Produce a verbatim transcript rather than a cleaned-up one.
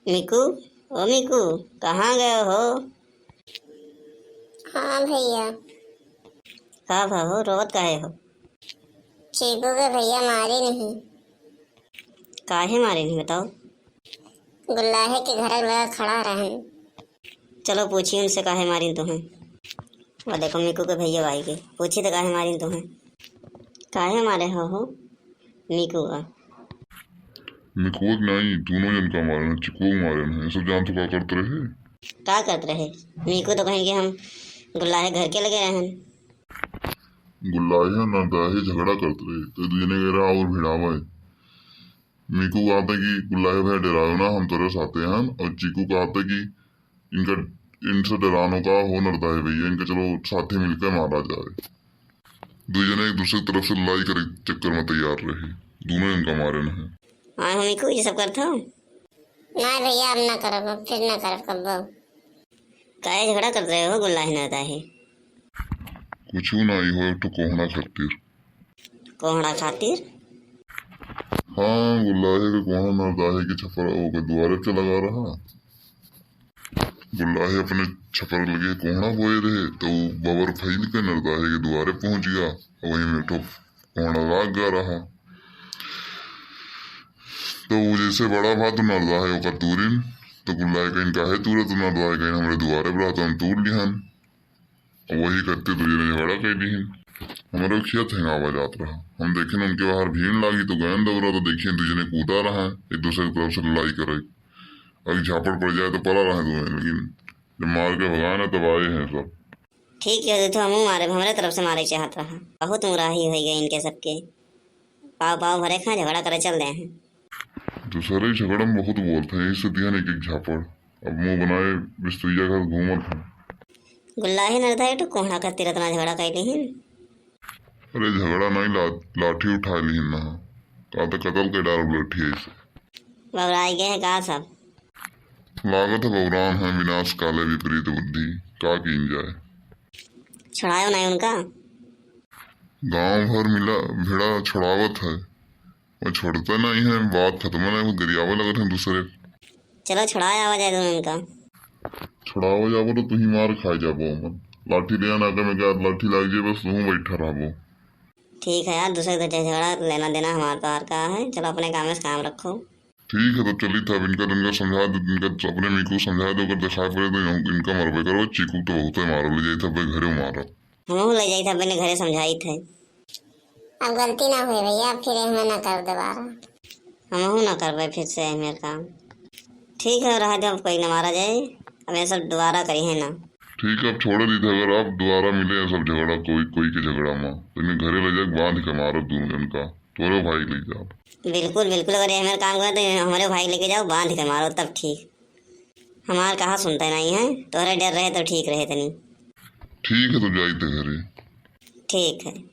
मीकू, ओ मीकू, कहाँ गए हो? हाँ भैया। का भा हो, रोवत काहे हो? चीकू के भैया मारे नहीं। काहे मारे नहीं बताओ? गुल्लाहे के घर लगा खड़ा रहन। चलो पूछी उनसे काहे मारिन तुहें। वो देखो मीकू के भैया भाई के। पूछी तो काहे मारिन तुहें? काहे मारे हो, हो? मीकू का। मीकू का नहीं, दोनों जन का मारे हैं, चिकू का मारे हैं। सब जान तो का करत रहे? का करत रहे? मीकू तो कहें कि हम गुल्लाहे घर के लगे रहन। गुल्लाहे नरदाहे झगड़ा करत रहे, तो दू जने के रहा और भिड़ावा है। मीकू कहता कि गुल्लाहे भैया डराओ ना, हम तोरे साथे हन, और चीकू कहता कि इनका, इनसे डरानो का हो नरदाहे भैया, इनका चलो साथे मिलकर मारा जाए। दू जने एक दूसरे की तरफ से लड़ाई करे चक्कर में तैयार रहे, दोनों इनका मारे न है। हाँ, हम मीकू ये सब करत हो? ना भैया, अब ना करब, अब फिर ना करब कब्बो। काहे झगड़ा करत रहे हो गुल्लाहे नरदाहे? कुछ ना, ई हो एक ठो कोहड़ा खातिर। कोहड़ा खातिर? हाँ, गुल्लाहे के कोहड़ा नरदाहे के छपर ओके दुआरे पे लगा रहा। गुल्लाहे अपने छपर लगे कोहड़ा बोए रहे, तो उ बबर फैल के नरदाहे के दुआरे पहुंच गया। वहीं में एक ठो कोहड़ा लाग गया रहा। तो वो जैसे बड़ा भा तो नरदाहे ओकर तूरिन, तो गुल्लाहे कहिन काहे तूरे, तो नरदाहे कहिन हमरे दुआरे पर रहा तो हम तूर लिहन। वही करते दू जने झगड़ा कर लिहिन। हमरे खेत हेंगावा जात रहा, हम देखेन उनके बाहर भीड़ लागी तो गयन दौरा तो देखिए दू जने कूदा रहा है एक दूसरे की तरफ से लड़ाई करे। अब झापड़ पड़ जाए तो पड़ा रहा दोनों, लेकिन जब मार के भगाए ना तब आए हैं सब। ठीक है, तो हमहू मारे, हमरे तरफ से मारे चाहत रहा। बहुत मुराही हो गए इनके सबके। पाव पाव भरे खा झगड़ा करे चल दे हैं। दूसरे झगड़ा में बहुत बोलते हैं, यही से दिहन एक एक झापड़। अब मुंह बनाए बिस्तुइया घर घूमत हैं। गुल्लाही नरदाहे तो कोहड़ा खातिर इतना झगड़ा कैले हिन। अरे झगड़ा नहीं, ला-, लाठी उठा लिहिन ना। का तो कतल के डाल लाठी ऐसे। बौराई गए हैं का सब? लागत है बौरान है, विनाश काले विपरीत बुद्धि, का कीन जाए। छुड़ायो नहीं उनका? गांव भर मिला भिड़ा छुड़ावत है, वो छोड़ते नहीं है, बात खत्म नहीं, वो गरियावे लगत हैं दूसरे। चलो छुड़ाए आवा जाए दोनों का। छुड़ावे जाबो तो तुही मार खाए जाबो हमन। लाठी ले आना के में क्या लाठी लाग जाए, बस तुहूं बैठा रहबो। ठीक है यार, दूसरे से झगड़ा लेना देना हमार तोहार का है, चलो अपने काम से काम रखो। ठीक है, तो चली था अब इनका, इनका समझा दे, इनका अपने मीकू समझा दे, ओकर दिखाई पड़े तो इनका मरबे करो, चीकू तो बहुत है मारो ले जाई था भाई घरे मारो। हमहू ले जाई था अपने घरे समझाई थे। अब गलती ना हुए भैया, फिर एहमे ना करब दोबारा। हमहू ना करबे फिर से एहमे काम। ठीक है, रह दे, अब कोई ना मारा जाए, अब ये सब दोबारा करी है ना। ठीक है, अब छोड़ दी था, अगर आप दोबारा मिले हैं सब झगड़ा, कोई, कोई के झगड़ा में, तो इन्हें घरे ले जाके बांध के मारो दोनों जन का, तोरे भाई ले जाओ। बिल्कुल, बिल्कुल, अगर ये हमारे काम करे तो हमारे भाई लेके जाओ, बांध के मारो, तब ठीक। हमार कहा सुनते नहीं है, तोहरे डर रहे तो ठीक रहे तनी। ठीक है, तो जाई थे घरे। ठीक है।